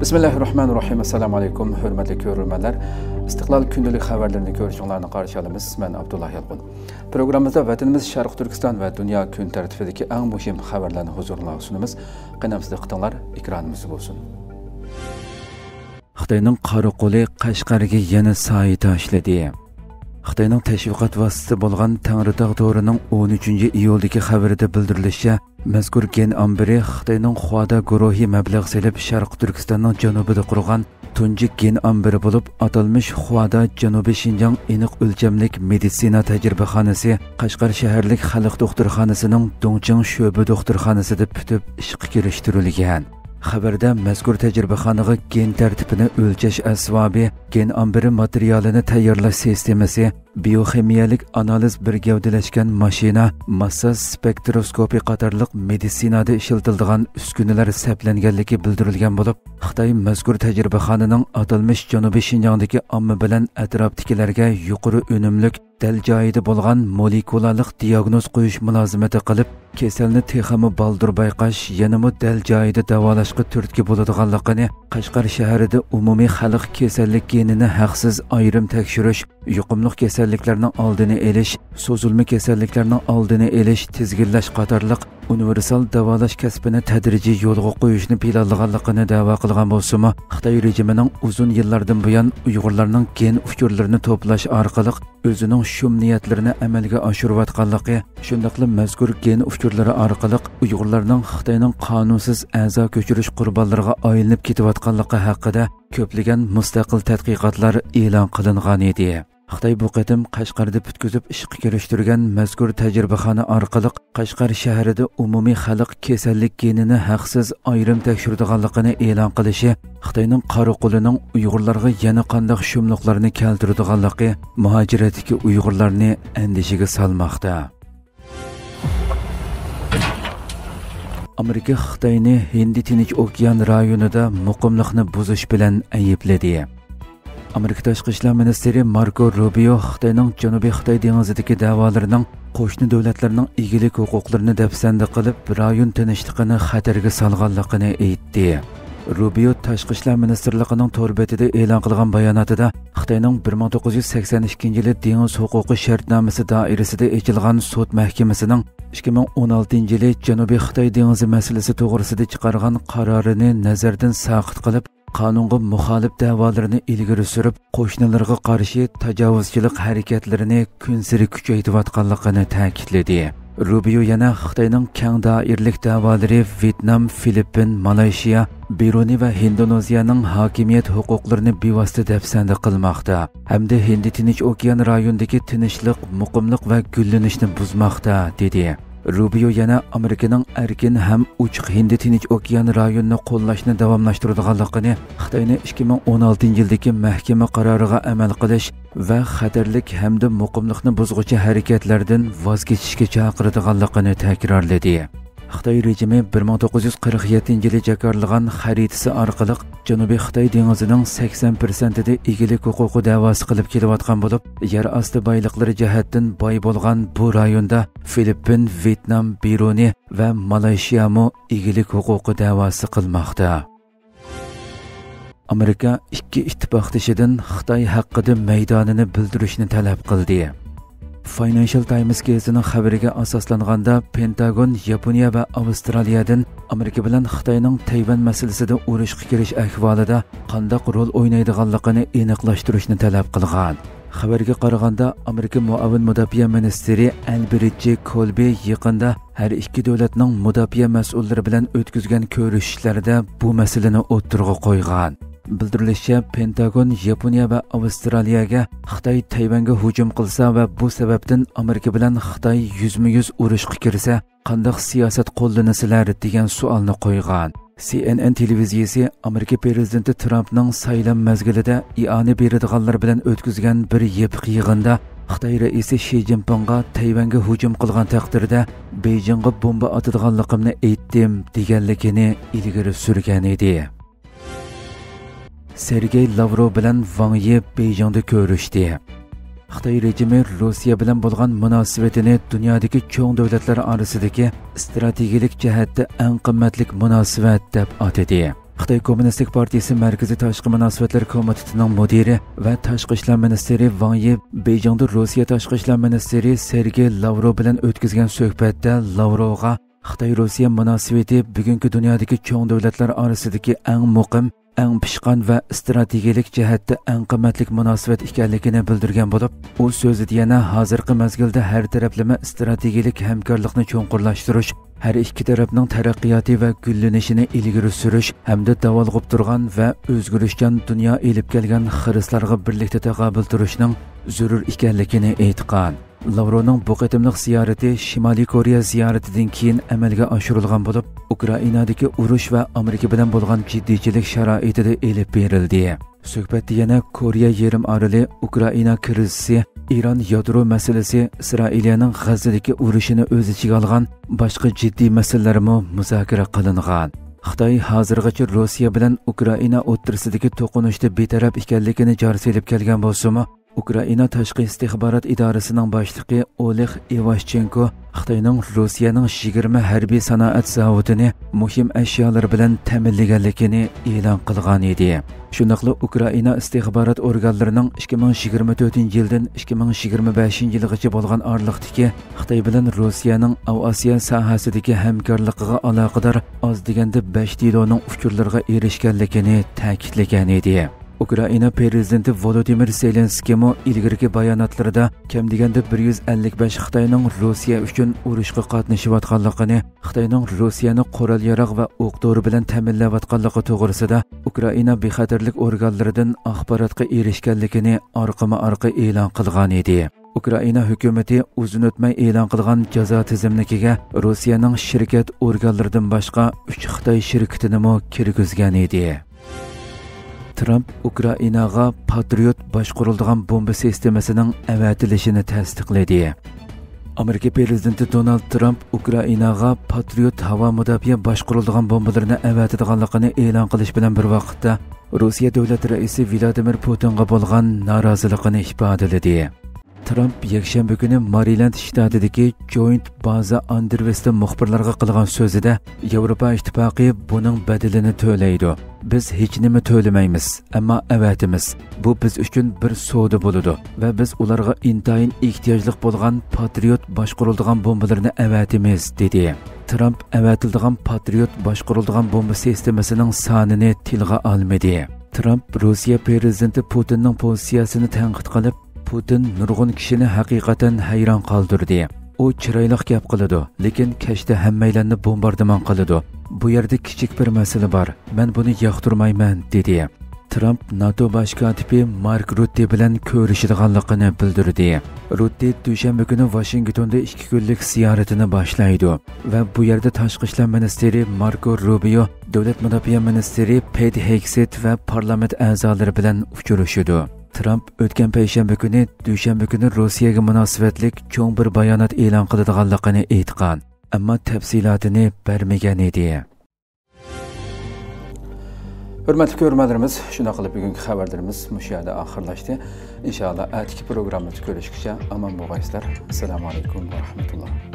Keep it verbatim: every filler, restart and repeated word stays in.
بىسمىللاھىررەھمانىررەھىم. ئەسسالامۇ ئەلەيكۇم، ھۆرمەتلىك كۆرۈرمەنلەر. ئىستىقلال كۈندىلىك خەۋەرلىرىنى كۆرۈشۈڭلارنى قارشى ئالىمىز. مەن ئابدۇللا يالقۇن. پروگراممىمىزدا ۋەتىنىمىز شەرقىي تۈركىستان ۋە دۇنيا كۈن تەرتىپىدىكى ئەڭ مۇھىم خەۋەرلەرنى ھۇزۇرۇڭلارغا سۇنىمىز. قېنى ئەمدى دىققىتىڭلار ئېكرانىمىزدا بولسۇن. خىتاينىڭ قارا قولى قەشقەرگە يەنە سايە تاشلىدى. خىتاينىڭ تەشۋىقات ۋاسىتىسى بولغان تەڭرىتاغ تورىنىڭ ئون ئۈچىنچى ئىيۇلدىكى خەۋىرىدە بىلدۈرۈلۈشىچە، مەزكۇر گېن ئامبىرى خىتاينىڭ خۇادا گۇرۇھى مەبلەغ سېلىپ شەرقىي تۈركىستاننىڭ جەنۇبىدا قۇرغان تۇنجى گېن ئامبىرى بولۇپ، ئاتالمىش خۇادا جەنۇبىي شىنجاڭ ئېنىق ئۆلچەملىك مېدىتسىنا تەجرىبىخانىسى، قەشقەر شەھەرلىك خەلق دوختۇرخانىسىنىڭ دۇڭچىڭ شۆبە دوختۇرخانىسىدا پۈتۈپ ئىشقا كىرىشتۈرۈلگەن. خەۋەردە مەزكۇر تەجرىبىخانىغا گېن تەرتىپىنى ئۆلچەش ئەسۋابى، گېن ئامبىرى ماتېرىيالىنى تەييارلاش سىستېمىسى، بىيوخىمىيەلىك ئانالىز بىر گەۋدىلەشكەن ماشىنا، ماسساژ سپېكتروسكوپى قاتارلىق مېدىتسىنادا ئىشلىتىلىدىغان ئۈسكۈنىلەر سەپلەنگەنلىكى بىلدۈرۈلگەن بولۇپ، خىتاي مەزكۇر تەجرىبىخانىنىڭ ئاتالمىش جەنۇبىي شىنجاڭدىكى ئامما بىلەن ئەتراپتىكىلەرگە يۇقىرى ئۈنۈملۈك، دەل جايىدا بولغان مولېكۇلالىق دىياگنوز قويۇش مۇلازىمىتى قىلىپ، كېسەلنى تېخىمۇ بالدۇر بايقاش، يەنىمۇ دەل جايىدا داۋالاشقا تۈرتكە بولىدىغانلىقىنى، قەشقەر شەھىرىدە ئومۇمىي خەلق كېسەللىك گېنىنى ھەقسىز ئايرىم تەكشۈرۈش، يۇقۇملۇق كېسەللىكلەرنىڭ ئالدىنى ئېلىش، سوزۇلما كېسەللىكلەرنىڭ ئالدىنى ئېلىش، تىزگىنلەش قاتارلىق ئۇنىۋېرسال داۋالاش كەسپىنى تەدرىجىي يولغا قويۇشنى پىلانلىغانلىقىنى دەۋا قىلغان بولسىمۇ، خىتاي رېجىمىنىڭ ئۇزۇن يىللاردىن بۇيان ئۇيغۇرلارنىڭ گېن ئۇچۇرلىرىنى توپلاش ئارقىلىق ئۆزىنىڭ شۇم نىيەتلىرىنى ئەمەلگە ئاشۇرۇۋاتقانلىقى، شۇنداقلا مەزكۇر گېن ئۇچۇرلىرى ئارقىلىق ئۇيغۇرلارنىڭ خىتاينىڭ قانۇنسىز ئەزا كۆچۈرۈش قۇربانلىرىغا ئايلىنىپ كېتىۋاتقانلىقى ھەققىدە كۆپلىگەن مۇستەقىل تەتقىقاتلار ئېلان قىلىنغانىدى. خىتاي بۇ قېتىم قەشقەردە پۈتكۈزۈپ ئىشقا كىرىشتۈرگەن مەزكۇر تەجرىبىخانا ئارقىلىق قەشقەر شەھىرىدە ئومۇمىي خەلق كېسەللىك گېنىنى ھەقسىز ئايرىم تەكشۈرىدىغانلىقىنى ئېلان قىلىشى خىتاينىڭ قارا قولىنىڭ ئۇيغۇرلارغا يەنە قانداق شۇملۇقلارنى كەلتۈرىدىغانلىقى مۇھاجىرەتتىكى ئۇيغۇرلارنى ئەندىشىگە سالماقتا. ئامېرىكا خىتاينى ھىندى تىنچ ئوكيان رايونىدا مۇقىملىقنى بۇزۇش بىلەن ئەيىبلىدى. ئامېرىكا تاشقى ئىشلار مىنىستىرى ماركو روبىيو خىتاينىڭ جەنۇبىي خىتاي دېڭىزىدىكى دەۋالىرىنىڭ قوشنا دۆلەتلەرنىڭ ئىگىلىك ھوقۇقلىرىنى دەپسەندە قىلىپ، رايون تىنچلىقىنى خەتەرگە سالغانلىقىنى ئېيتتى. روبىيو تاشقى ئىشلار مىنىستىرلىقىنىڭ تور بېتىدە ئېلان قىلغان باياناتىدا، خىتاينىڭ بىر مىڭ توققۇز يۈز سەكسەن ئىككىنچى يىلى دېڭىز ھوقۇقى شەرتنامىسى دائىرىسىدە ئېچىلغان سوت مەھكىمىسىنىڭ ئىككى مىڭ ئون ئالتىنچى يىلى جەنۇبىي خىتاي دېڭىزى مەسىلىسى توغرىسىدا چىقارغان قارارىنى نەزەردىن ساقىت قىلىپ، قانۇنغا مۇخالىپ دەۋالىرىنى ئىلگىرى سۈرۈپ، قوشنىلىرىغا قارشى تاجاۋۇزچىلىق ھەرىكەتلىرىنى كۈنسېرى كۈچەيتىۋاتقانلىقىنى تەكىتلىدى. روبىيو يەنە خىتاينىڭ كەڭ دائىرىلىك دەۋالىرى ۋيېتنام، فىلىپپىن، مالايشىيا، بىرۇنى ۋە ھىندونېزىيەنىڭ ھاكىمىيەت ھوقۇقلىرىنى بىۋاسىتە دەپسەندە قىلماقتا ھەمدە ھىندى تىنچ ئوكيان رايونىدىكى تىنچلىق، مۇقىملىق ۋە گۈللىنىشنى بۇزماقتا، دېدى. روبىيو يەنە ئامېرىكىنىڭ ئەركىن ھەم ئوچۇق ھىندى تىنچ ئوكيان رايونىنى قوللاشنى داۋاملاشتۇرىدىغانلىقىنى، خىتاينى ئىككى مىڭ ئون ئالتىنچى يىلدىكى مەھكىمە قارارىغا ئەمەل قىلىش ۋە خەتەرلىك ھەمدە مۇقىملىقنى بۇزغۇچى ھەرىكەتلەردىن ۋاز كېچىشكە چاقىرىدىغانلىقىنى تەكرارلىدى. خىتاي رېجىمى بىر مىڭ توققۇز يۈز قىرىق يەتتىنچى يىلى جاكارلىغان خەرىتىسى ئارقىلىق جەنۇبىي خىتاي دېڭىزىنىڭ سەكسەن پىرسەنتىدە ئىگىلىك ھوقۇقى دەۋاسى قىلىپ كېلىۋاتقان بولۇپ، يەر ئاستى بايلىقلىرى جەھەتتىن باي بولغان بۇ رايوندا فىلىپپىن، ۋيېتنام، بىرۇنى ۋە مالايشىيامۇ ئىگىلىك ھوقۇقى دەۋاسى قىلماقتا. ئامېرىكا ئىككى ئىتتىپاقدىشىدىن خىتاي ھەققىدە مەيدانىنى بىلدۈرۈشنى تەلەپ قىلدى. فاينانشال تايمس گېزىتىنىڭ خەۋىرىگە ئاساسلانغاندا، پېنتاگون ياپونىيە ۋە ئاۋسترالىيەدىن ئامېرىكا بىلەن خىتاينىڭ تەيۋەن مەسىلىسىدە ئۇرۇشقا كىرىش ئەھۋالىدا قانداق رول ئوينايدىغانلىقىنى ئېنىقلاشتۇرۇشنى تەلەپ قىلغان. خەۋەرگە قارىغاندا، ئامېرىكا مۇئاۋىن مۇداپىئە مىنىستىرى ئەلبېرت جې كولبى يېقىندا ھەر ئىككى دۆلەتنىڭ مۇداپىئە مەسئۇللىرى بىلەن ئۆتكۈزگەن كۆرۈشۈشلەردە بۇ مەسىلىنى ئوتتۇرىغا قويغان. بىلدۈرۈلۈشىچە، پېنتاگون ياپونىيە ۋە ئاۋسترالىيەگە خىتاي تەيۋەنگە ھۇجۇم قىلسا ۋە بۇ سەۋەبتىن ئامېرىكا بىلەن خىتاي يۈزمۇ يۈز ئۇرۇشقا كىرسە، قانداق سىياسەت قوللىنىسىلەر؟ دېگەن سوئالنى قويغان. سى ئېن ئېن تېلېۋىزىيىسى ئامېرىكا پىرېزىدېنتى ترامپنىڭ سايلام مەزگىلىدە ئىئانە بېرىدىغانلار بىلەن ئۆتكۈزگەن بىر يېپىق يىغىندا خىتاي رەئىسى شى جىنپىڭغا تەيۋەنگە ھۇجۇم قىلغان تەقدىردە بېيجىڭغا بومبا ئاتىدىغانلىقىمنى ئېيتتىم، دېگەنلىكىنى ئىلگىرى سۈرگەن ئىدى. سېرگېي لاۋروف بىلەن ۋاڭ يى بېيجىڭدا كۆرۈشتى. خىتاي رېجىمى روسىيە بىلەن بولغان مۇناسىۋىتىنى دۇنيادىكى چوڭ دۆلەتلەر ئارىسىدىكى ئىستراتېگىيەلىك جەھەتتە ئەڭ قىممەتلىك مۇناسىۋەت دەپ ئاتىدى. خىتاي كوممۇنىستىك پارتىيىسى مەركىزىي تاشقى مۇناسىۋەتلەر كومىتېتىنىڭ مۇدىرى ۋە تاشقى ئىشلار مىنىستىرى ۋاڭ يى بېيجىڭدا روسىيە تاشقى ئىشلار مىنىستىرى سېرگېي لاۋروۋ بىلەن ئۆتكۈزگەن سۆھبەتتە لاۋروۋغا خىتاي-روسىيە مۇناسىۋىتى بۈگۈنكى دۇنيادىكى چوڭ دۆلەتلەر ئارىسىدىكى ئەڭ مۇقىم، ئەڭ پىشقان ۋە ئىستراتېگىيەلىك جەھەتتە ئەڭ قىممەتلىك مۇناسىۋەت ئىكەنلىكىنى بىلدۈرگەن بولۇپ، ئۇ سۆزىدە يەنە ھازىرقى مەزگىلدە ھەر تەرەپلىمە ئىستراتېگىيەلىك ھەمكارلىقنى چوڭقۇرلاشتۇرۇش، ھەر ئىككى تەرەپنىڭ تەرەققىياتى ۋە گۈللىنىشىنى ئىلگىرى سۈرۈش ھەمدە داۋالغۇپ تۇرغان ۋە ئۆزگىرىشچان دۇنيا ئېلىپ كەلگەن خىرىسلارغا بىرلىكتە تاقابىل تۇرۇشنىڭ زۆرۈر ئىكەنلىكىنى ئېيتقان. لاۋروۋنىڭ بۇ قېتىملىق زىيارىتى شىمالىي كورېيە زىيارىتىدىن كېيىن ئەمەلگە ئاشۇرۇلغان بولۇپ، ئۇكرائىنادىكى ئۇرۇش ۋە ئامېرىكا بىلەن بولغان جىددىيچىلىك شارائىتىدا ئېلىپ بېرىلدى. سۆھبەتتە يەنە كورېيە يېرىم ئارىلى، ئۇكرائىنا كىرىزىسى، ئىران يادرو مەسىلىسى، ئىسرائىلىيەنىڭ غەززىدىكى ئۇرۇشىنى ئۆز ئىچىگە ئالغان باشقا جىددىي مەسىلىلەرمۇ مۇزاكىرە قىلىنغان. خىتاي ھازىرغىچە روسىيە بىلەن ئۇكرائىنا ئوتتۇرىسىدىكى توقۇنۇشتا بىتەرەپ ئىكەنلىكىنى جار سېلىپ كەلگەن بولسىمۇ، ئۇكرائىنا تاشقى ئىستىخبارات ئىدارىسىنىڭ باشلىقى ئولېغ ئىۋاشچېنكو خىتاينىڭ روسىيەنىڭ يىگىرمە ھەربىي سانائەت زاۋۇتىنى مۇھىم ئەشيالار بىلەن تەمىنلىگەنلىكىنى ئېلان قىلغان ئىدى. شۇنداقلا ئۇكرائىنا ئىستىخبارات ئورگانلىرىنىڭ ئىككى مىڭ يىگىرمە تۆتىنچى يىلدىن ئىككى مىڭ يىگىرمە بەشىنچى يىلغىچە بولغان ئارىلىقتىكى خىتاي بىلەن روسىيەنىڭ ئاۋىئاتسىيە ساھەسىدىكى ھەمكارلىقىغا ئالاقىدار ئاز دېگەندە بەش دېلونىڭ ئۇچۇرلىرىغا ئېرىشكەنلىكىنى تەكىتلىگەن ئىدى. ئۇكرائىنا پىرېزىدېنتى ۋولودىمىر زېلېنسكىيمۇ ئىلگىرىكى باياناتلىرىدا كەم دېگەندە بىر يۈز ئەللىك بەش خىتاينىڭ روسىيە ئۈچۈن ئۇرۇشقا قاتنىشىۋاتقانلىقىنى، خىتاينىڭ روسىيەنى قورال ياراغ ۋە ئوق دورا بىلەن تەمىنلەۋاتقانلىقى توغرىسىدا ئۇكرائىنا بىخەتەرلىك ئورگانلىرىدىن ئاخباراتقا ئېرىشكەنلىكىنى ئارقىمۇ ئارقا ئېلان قىلغان ئىدى. ئۇكرائىنا ھۆكۈمىتى ئۇزۇن ئۆتمەي ئېلان قىلغان جازا تىزىملىكىگە روسىيەنىڭ شىركەت ئورگانلىرىدىن باشقا ئۈچ خىتاي شىركىتىنىمۇ كىرگۈزگەن ئىدى. ترامپ ئۇكرائىناغا پاترىيوت باشقۇرۇلىدىغان بومبا سىستېمىسىنىڭ ئەۋەتىلىشىنى تەستىقلىدى. ئامېرىكا پىرېزىدېنتى دونالد ترامپ ئۇكرائىناغا پاترىيوت ھاۋا مۇداپىئە باشقۇرۇلىدىغان بومبىلىرىنى ئەۋەتىدىغانلىقىنى ئېلان قىلىش بىلەن بىر ۋاقىتتا، روسىيە دۆلەت رەئىسى ۋلادىمىر پۇتىنغا بولغان نارازىلىقىنى ئىپادىلىدى. ترامپ يەكشەنبە كۈنى مارىلەند شتاتىدىكى جوينت بازا ئاندرېۋستا مۇخبىرلارغا قىلغان سۆزىدە، ياۋروپا ئىتتىپاقى بۇنىڭ بەدىلىنى تۆلەيدۇ. بىز ھېچنېمە تۆلىمەيمىز، ئەمما ئەۋەتىمىز. بۇ بىز ئۈچۈن بىر سودا بولىدۇ ۋە بىز ئۇلارغا ئىنتايىن ئېھتىياجلىق بولغان پاترىيوت باشقۇرۇلىدىغان بومبىلىرىنى ئەۋەتىمىز، دېدى. ترامپ ئەۋەتىلىدىغان پاترىيوت باشقۇرۇلىدىغان بومبا سىستېمىسىنىڭ سانىنى تىلغا ئالمىدى. ترامپ روسىيە پىرېزىدېنتى پۇتىننىڭ پوزىتسىيەسىنى تەنقىد قىلىپ، پۇتىن نۇرغۇن كىشىنى ھەقىقەتەن ھەيران قالدۇردى. ئۇ چىرايلىق گەپ قىلىدۇ، لېكىن كەچتە ھەممەيلەننى بومباردىمان قىلىدۇ. بۇ يەردە كىچىك بىر مەسىلە بار. مەن بۇنى ياقتۇرمايمەن، دېدى. ترامپ ناتو باش كاتىپى مارك رۇتتې بىلەن كۆرۈشىدىغانلىقىنى بىلدۈردى. رۇتتې دۈشەنبە كۈنى ۋاشىنگتوندا ئىككى كۈنلۈك زىيارىتىنى باشلايدۇ ۋە بۇ يەردە تاشقى ئىشلار مىنىستىرى ماركو روبىيو، دۆلەت مۇداپىئە مىنىستىرى پېت ھېگسېت ۋە پارلامېنت ئەزالىرى بىلەن ئۇچرىشىدۇ. ترامپ ئۆتكەن پەيشەنبە كۈنى، دۈشەنبە كۈنى روسىيەگە مۇناسىۋەتلىك چوڭ بىر بايانات ئېلان قىلىدىغانلىقىنى ئېيتقان، ئەمما تەپسىلاتىنى بەرمىگەن ئىدى. ھۆرمەتلىك كۆرۈرمەنلىرىمىز، شۇنداق قىلىپ بۈگۈنكى خەۋەرلىرىمىز مۇشۇ يەردە ئاخىرلاشتى. ئىنشائاللا، ئەتىكى پروگراممىمىزدا كۆرۈشكىچە ئامان بولغايسىلەر. ئەسسالامۇ ئەلەيكۇم ۋە رەھمەتۇللا.